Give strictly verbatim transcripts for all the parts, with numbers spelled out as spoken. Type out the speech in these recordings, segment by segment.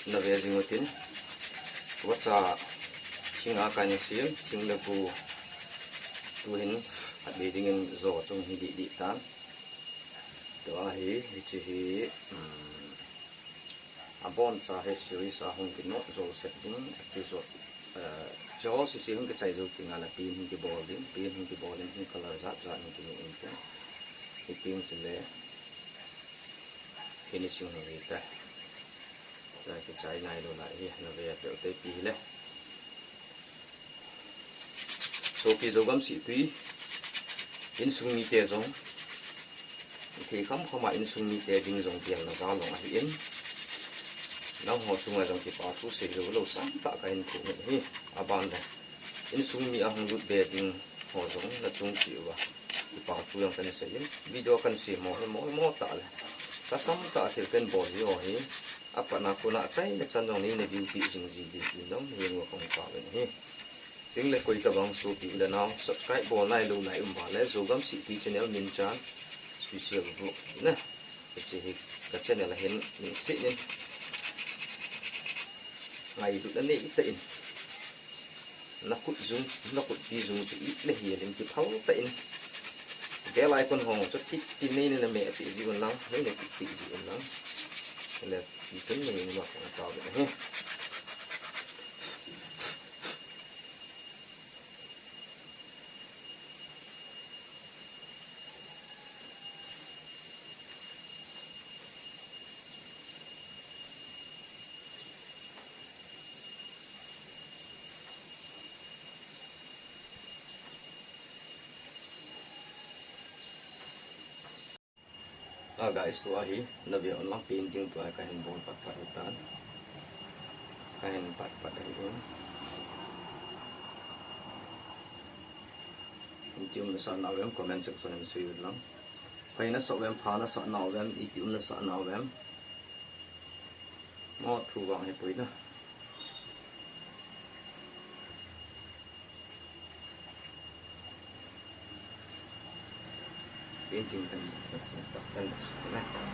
Na ve jing utin. Vacha thing a kahin sem, thing le bu. Tuhin khatvei dingin jo chung hi dih dih tan. Tua hi, hiche hi, um, aboncha hi series a hung kinot jol sek ding, episode, eh, jo sese hung kichai jou teng le pen hung kibol ding, pen hung kibol ding, hung color jat jat hung kinei in tin. Hitin chule, finishing hung hi ta. Tua kichai nailou lai hi, na ve a peh u te pi le. Sopi Zogam Sihtui insung mite jong, thei kham kham a insung mite ding jong pialna jal jong ahin, nangho chunga jong kipa thu seilou lou sangtah kahin thum in ahi. Aban le, insung mi ahung lut be ding ho jong nachung cheh uva kipa thu jong kahin sei in, video kahin sem ho hi mo mo tah le, kasam tah thil kahin bol ji ho hi, apatna kona achaina chan jong neina view pi jing ji ding tin jong heng uva kahung tao in ahi. Tin le koi tabang sopi u le nao, subscribe bol nailou lai um uva le, Zogam Sihtui channel min chan, special vlog na. Hiche hi ka channel a hin, min sit nin. Ngailutna nei tah in. Na khut jung, na khutpi jung chu i le hi lim kiphal tah in. Bell icon ho chu tik tin neina meh pi ji un lang, neina tik pi ji un lang. Le ti chun nei ma ka tao be hi. Ah, guys, tua hi, na ve un lang painting tua kahin bol pat pat u tan. Kahin pat pat u. Iti um nasa nau em, comment section in sui u lang. Phai nasa u em, pha nasa nau em, iti um nasa nau em. Mo thu vang hi pui na. Painting kan, kan, kan, kan.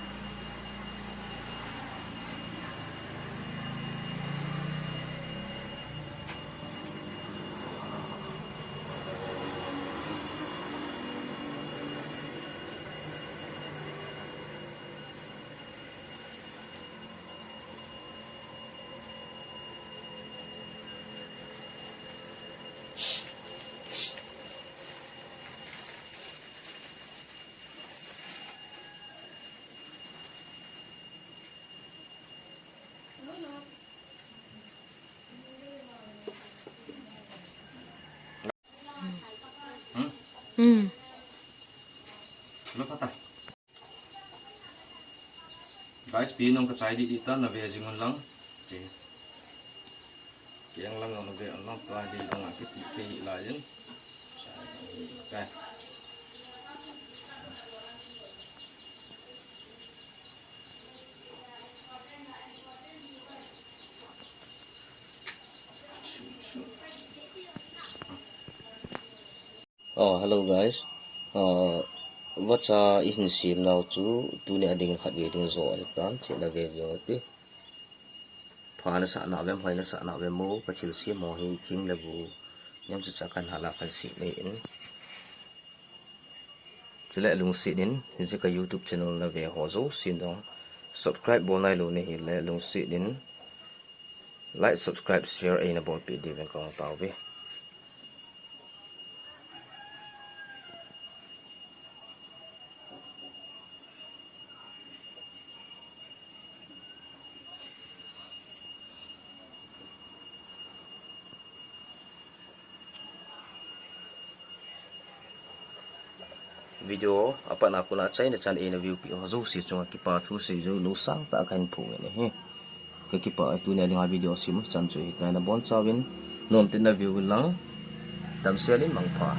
Hmm. Hmm. Lo pata. Guys, pi nong kachai dih dih tan, na ve jing un lang. Che. Keng lang nong na ve un lang, pa dih lang, a kiti kei lai in. Chai, okay. Oh, hello guys. Ah, vacha ihin sem nau chu tuni a ding khatvei ding jo ahi tan, chena ve jo ti. Pha nasa nau em, hoi nasa nau em mo, ka thil sem ho hi thing le bu nem chu cha kan hala kan sem nei in. Chule lungset in, hiche ka YouTube channel na ve ho jousen jong subscribe bol nailou nahi le lungset in like, subscribe, share eina bolpeh diuvin kahung tao uve. Video apatna kona achaina chan eina view peh ho jouse chunga kipa thu seijou lou sangtah kahin phong in ahi. Ka kipah e, tuni a dinga video sem u chan chu hitia na bonchauvin, nomtah in na view uvin lang, damsel in mangpha.